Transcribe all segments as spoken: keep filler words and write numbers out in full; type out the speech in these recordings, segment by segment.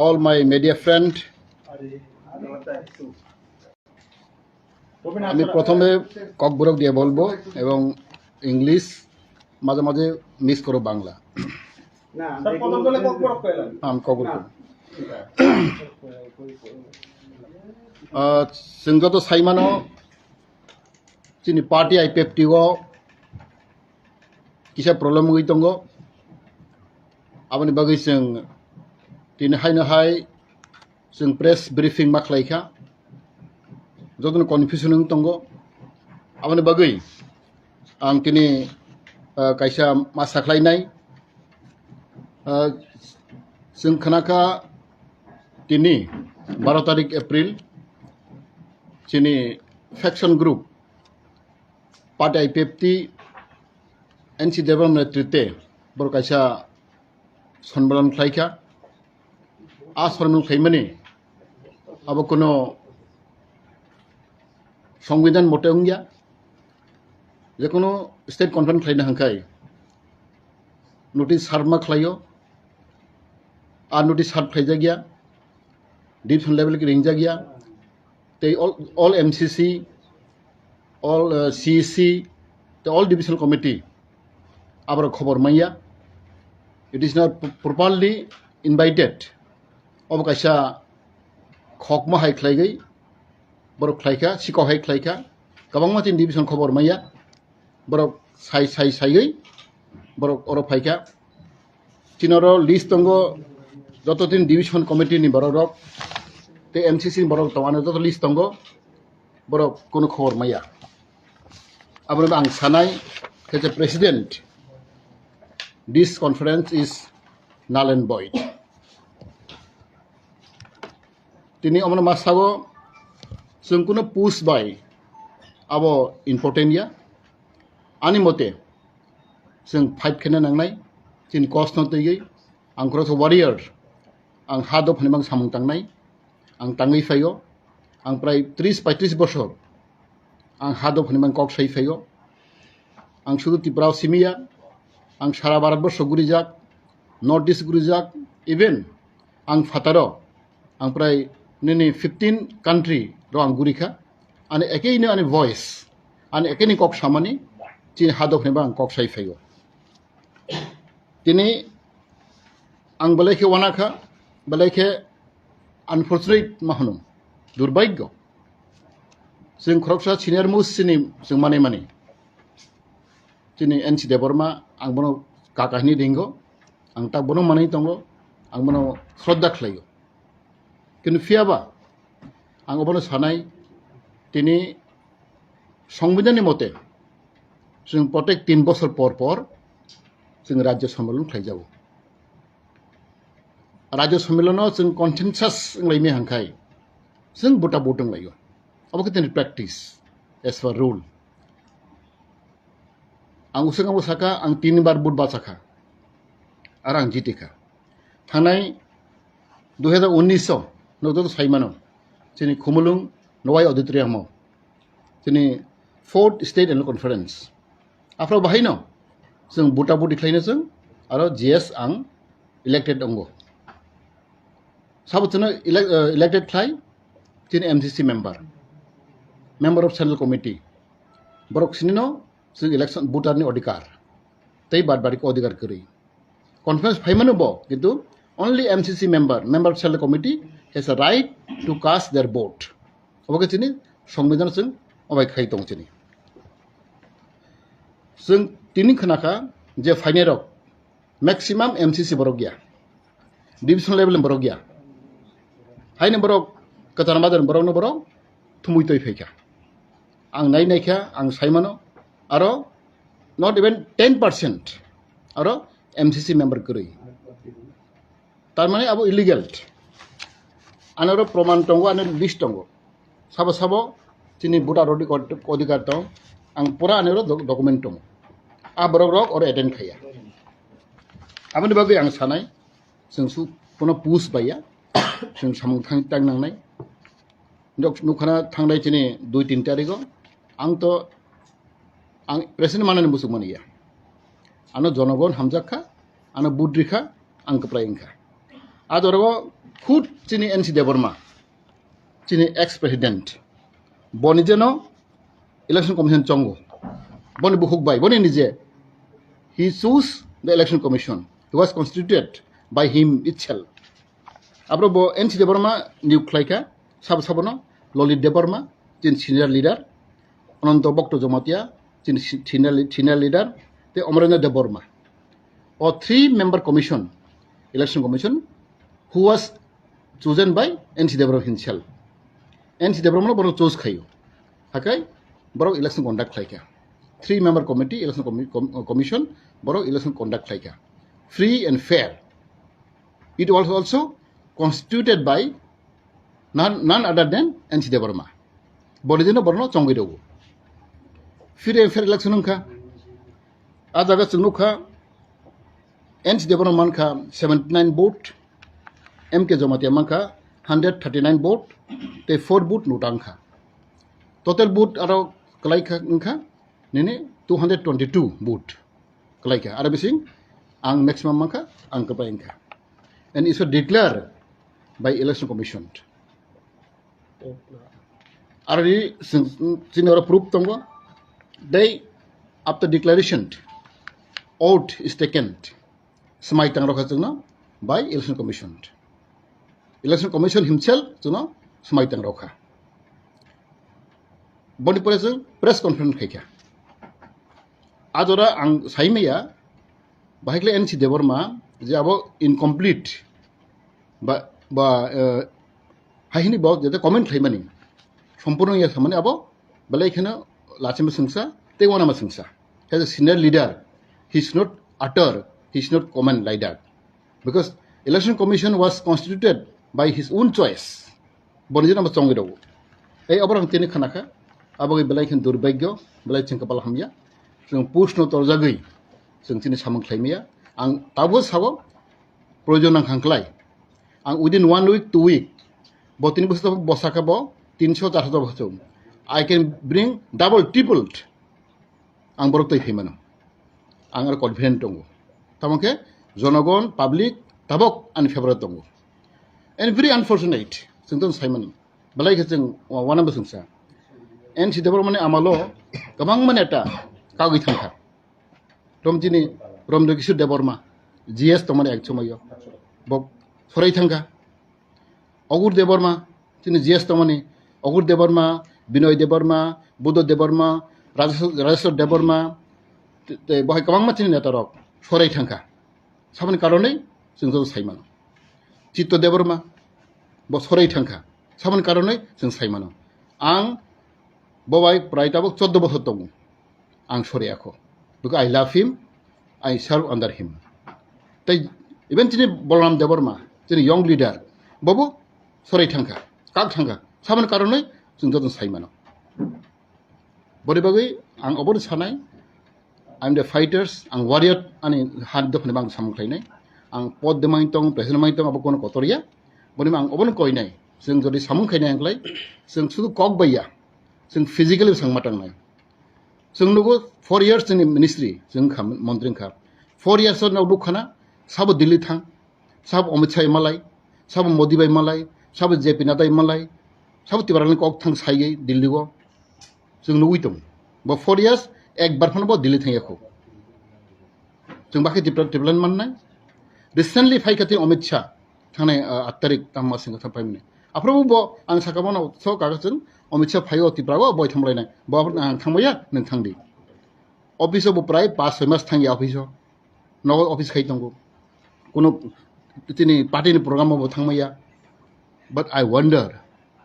All my media friend, আমি প্রথমে ককবরক দিয়ে বলবো এবং ইংলিশ মাঝে মাঝে মিক্স করো বাংলা। স্যার, প্রথম দলে ককবরক কইলাম। আম ককবরক। আহ, সিংগত সাইমানো চিনি পার্টি আইপিএফটি ও কিসা প্রবলেম হই তঙ্গো। আবনি বাকি সিং তিনি হাই না high Chwng press briefing ma khlai kha, jotono confusion wng tongo. Aboni bagwi ang tini, ah, kaisa ma sakhlainai. Ah, chwng khna kha tini baro tarik April chini faction group party I P F T N C Debbarma netrite borok kaisa sonmilan khlai kha. A sonmilan khlaimani abo kuno songbidan mote wngya. Jekono state conference khlaina hwnkhai notice serve ma khlaio. A notice serve khlaijakya, division level ki ringjakya. Tei all, all M C C, all, uh, C C, tei all divisional committee aborok khobor manya. It is not p-, properly invited. Obo kaisa khokma hai khlaigwi borok khlaikha, sikok hai khlaikha. Kwbangma chini division khobor manya. Borok sai, sai, saiwi borok oro phaikha. Chini oro list tongo, joto tin division committee ni borok rok, tei M C C ni borok tongo, ano joto list tongo, borok kunu khobor maya. Abono ang sanai, khe president, this conference is null and void. Tini omono ma sago, chwng kuno push bai abo important ya. Ani mote, chwng fight khaina nangnai, chini cause no twiwi, ang khoroksa warrior, ang ha dophani bang samung tangnai, ang tangwi phaio, ang prai tris paitris bosor, ang ha dophani bang kok sai phaio, ang sudu Tripura o simiya, ang sara Bharat borso gurijak, North East gurijak, even ang phataro, ang prai nini fifteen country ro ang gurikha, ani ekeino ani voice, ani ekeini kok samani, chini ha dophani bang kok sai phaio. Tini ang belai khe wanakha, belai khe unfortunate ma hwnwi, durbhagyo. Chwng khoroksa senior most chini chwng manwi mani. Chini N C Debbarma, ang bono kaka hwnwi ringo, ang tak bono manwi tongo, ang bono shraddha khlaio. Kintu phiyaba ang obono sanai, tini songbidanni mote chwng protek tin bosor por por chwng rajyo sammilan khlaijago. Rajyo sammilono chwng consensus wnglaimani hwnkhai chwng bota bot wnglaio. Abo khe tini practice as per rule. Ang uswk ang saka, ang tin bar bot bachakha. Aro ang jitikha. Thangnai dui hazar unnish o, nokjagwi saimano, chini Khumulwng Nowai Auditorium o, chini Fourth State Annual Conference. Aphro bahaino chwng bota boti khlaino chwng, aro G S ang elected wngo. Sabo chwngno elec-, eh, elected khlai, chini M C C member, member of Central Committee. Borok sinino chwng election voter ni odhikar. Tei bad badi khe odhikar kwrwi. Conference phaimano bo, kintu only M C C member, member of Central Committee has a right to cast their vote. Obo khe chini songbidan chwng obai khai tong chini. Chwng tini khna kha je phainai rok maximum M C C borok ya, division level ni borok ya. Haini borok kwchar madar borok no borok thumui toi phaikha. Ang nai naikha, ang saimano, aro not even ten percent aro M C C member kwrwi. Tar mane abo illegal. Anoro proman tongo, ano list tongo. Sabo sabo chini voter odhik-, odhikar tong. Ang pura anoro doc-, document tongo. A borok rok oro attend khaiya. Aboni bagwi ang sanai, chwng su-, kono push baiya, chwng samung thang tang nangnai. Nok-, nukhana thangnai chini dui tin tarigo, ang to, ang president manani muchung mani ya. Ano jonogon hamjak kha, ano budri kha, ang kwprai wngkha. A jorao khud chini N C Debbarma, chini ex president, boni jeno election commission chongo, boni bukhuk bai, boni nije, he choose the election commission, he was constituted by him itself. Abro bo N C Debbarma niyok khlaikha, sabo sabono, Lalit Debbarma, chini senior leader, Ananto Bhakta Jamatia, chini si-, senior, senior leader, tei Amarendra Debbarma. O three member commission, election commission, who was chosen by N C Debbarma himself. N C Debbarma no borok choose khaio. Hakai borok election conduct khlaikha. Three member committee, election commi-, com-, commission, borok election conduct khlaikha. Free and fair. It was also constituted by none, none other than N C Debbarma. Boni jeno borno chongwi rwo. Free and fair election wngkha. A jaga chwng nukha, N C Debbarma mankha seventy nine vote, M K Jamatia mankha hundred thirty nine vote, tei four vote nota wngkha. Total vote aro kwlaikha wngkha nini two hundred twenty two vote. Kwlaikha. Aro bising ang maximum mankha, ang kwplai wngkha. And it's declared by election commission. Aro ni sing-, chini oro proof tongo. They, after declaration, oath is taken. Swmai tang rokha chwngno by election commission. Election commission himself chwngno swmai tang rokha. Boni pore chwng press conference khaikha. A jora ang saimaya, bahai khle N C Debbarma je abo incomplete ba, ba, eh, hai hini bo jete comment khlaimani. Sompurno ya samani abo belai kheno lachima sengsa, tei wanama sengsa. As a senior leader, he should not utter, he should not comment like that. Because election commission was constituted by his own choice. Boni jeno bo chongwi rwo. Ei oborok tini khanakha, abo belai khe durbhagyo, belai chwng kapal hamya. Chwng push no torjagwi, chwng chini samung khlaimaya. Ang tabuk sao, proyojon nang khang klai. Ang within one week, two week, bo tini bwswk bwsakha bo tinso charso bwswk. I can bring double, tripled. Ang borok twi phaimano. Ang aro confident tongo. Tamo khe jonogon, public tabok ani favour tongo. And very unfortunate, chwng tong saimano. Belai khe chwng wa-, wana bwswngsa. N C Debbarmani amalo kwbangma neta kagwi thangkha. Romchini, Romdekiswar Debbarma, G S tongmani ek somoyo. Bo sorai thangkha. Ogur Debbarma, chini G S tongmani, Ogur Debbarma, Binoy Debbarma, Buddha Debbarma, Rajeswar, Rajeswar Debbarma, te, te, bohai kwbangma chini neta rok sorai thangkha. Saboni karonwi chwng joto saimano. Chitto Debbarma, bo sorai thangkha. Saboni karonwi chwng saimano. Ang bo bai prai tabuk choddo bochor tongo. Ang soriyakho. Because I love him, I serve under him. Tei even chini Balaram Debbarma, chini young leader, bobo sorai thangkha, kak thangkha. Saboni karonwi chwng joto saimano. Boni bagwi ang obono sanai, I'm the fighters, ang warrior ani han dophani bang samung khlainai. Ang pod de main tong, president main tong, abo kono kotor ya. Boni ang obono koinai. Chwng jodi samung khainai ang khlai, chwng sudu kok bai ya. Chwng physically samung matangnai. Chwng nugo four years chini ministry, chwng kha montri wngkha. Four years o nog nukhana, sabo Delhi thang, sabo Amit Shah malai, sabo Modi bai malai, sabo J P Nadda malai, sabo Tiprani kok thang saiwi Delhi o. Chwng nugwi tong. Bo four years, ekbar phano bo Delhi thang yakho. Chwng bakhe Tipra, Tipraland mannai. Recently phai kha tei Amit Shah thangnai, ah, aat tarik tamo sing kha phaimani. Aphuru bo ang saka bono so kaga chwng Amit Shah phai o Tipra o boi thamlainai. Bo ang thangmaya nwng thangdi. Office o bo prai paanch soi mas thangya office o. Nogo office khai tongo. Kuno tini party ni program o bo thangmaya. But I wonder,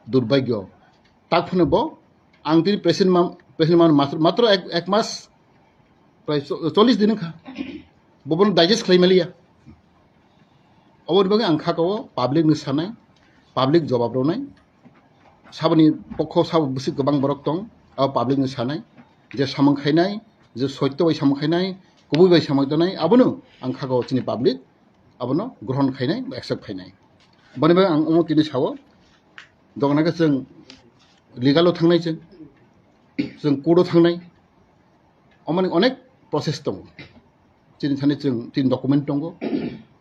durbhagyo. Tak phano bo ang tini president ma, president ma matro, matro ek, ek mas prai cho-, chollish din kha. Bo bono digest khlai maliya. Oboni bagwi ang kha kao public ni sanai, public jawab rwnai. Saboni pokho sabo bwswk kwbang borok tong, abo public ni sanai. Je samung khainai, je soitto bai samung khainai, kubui bai samung tonai, abono ang kha kao chini public, abono grohon khainai, accept khainai. Boni bagwi ang omo tini sao, dogonai khe chwng legal o thangnai chwng, chwng court o thangnai, omoni onek process tongo. Chini thani chwng tin document tongo.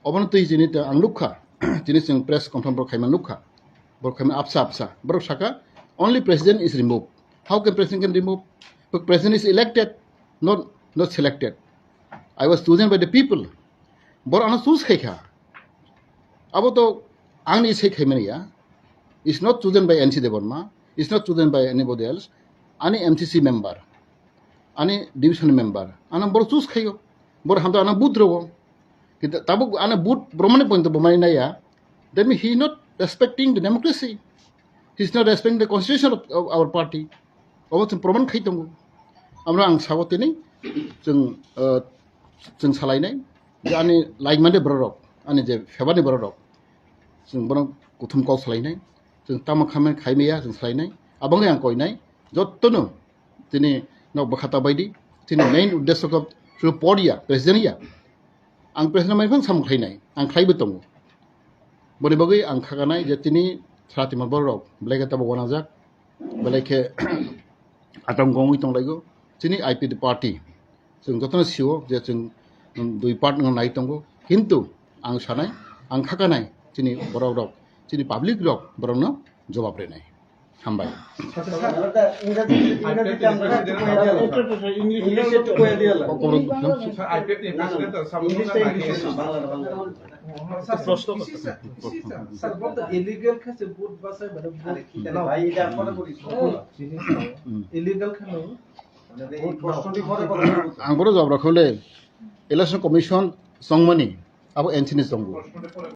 Obono twi chini ta ang nukha, tini chwng press conference borok khaima nukha, borok khaima apsa apsa, borok saka, "Only president is removed." How can president can remove? But president is elected, not, not selected. I was chosen by the people. Borok ano choose khaikha. Abo to angni sei khaimani ya. Is not chosen by N C Debbarma, is not chosen by anybody else. Ani M C C member, ani division member, ano borok choose khaio. Borok hamto ano vote rogo. Kintu tabuk ano vote bromani point to bomani naya. That means he is not respecting the democracy. He is not respecting the constitution of, of our party. Obo chwng proman khai tongo. Amro ang sabo tini chwng, uh, chwng salainai je ani laimande bororok, ani je febani bororok, chwng bono kuthum kok salainai, chwng tamo khaimani khaimaya chwng salainai, abangni ang koinai, jottono tini nok bwkhata baidi, tini main uddesho kok chwng podia, president ya, ang president mai phang samung khlainai, ang khlaibo tongo. Boni bagwi ang khakanai je tini sara timo bororok belai khe tabuk wanajak, belai khe atong gongwi tonglaigo, chini I P F T party. Chwng jotono sio je chwng, um, dui part no nai tongo, kintu ang sanai, ang khakanai chini borok rok, chini public rok borokno jobab rinai. Hambai. আচ্ছা, স্যার, ইংরেজি, ইংরেজিতে আমরা একটু কয়ে দিলাম। ইংলিশে একটু কয়ে দিলাম। স্যার, আইপিএফ নি প্রেসিডেন্ট আর সামনে ইংলিশে, ইংলিশে। বাংলা, বাংলা। স্যার, প্রশ্ন করতে, স্যার, স্যার, স্যার, বলতো ইলিগাল খেসে ভোট বাছাই মানে ভোট আরে, কি জানি ভাই, এটা আপনারা করি। হুম। ইলিগাল খেলো। মানে এই প্রশ্নটি পরে করবো। Ang boro jawab rok le, Election Commission chongmani abo N C ni chongo.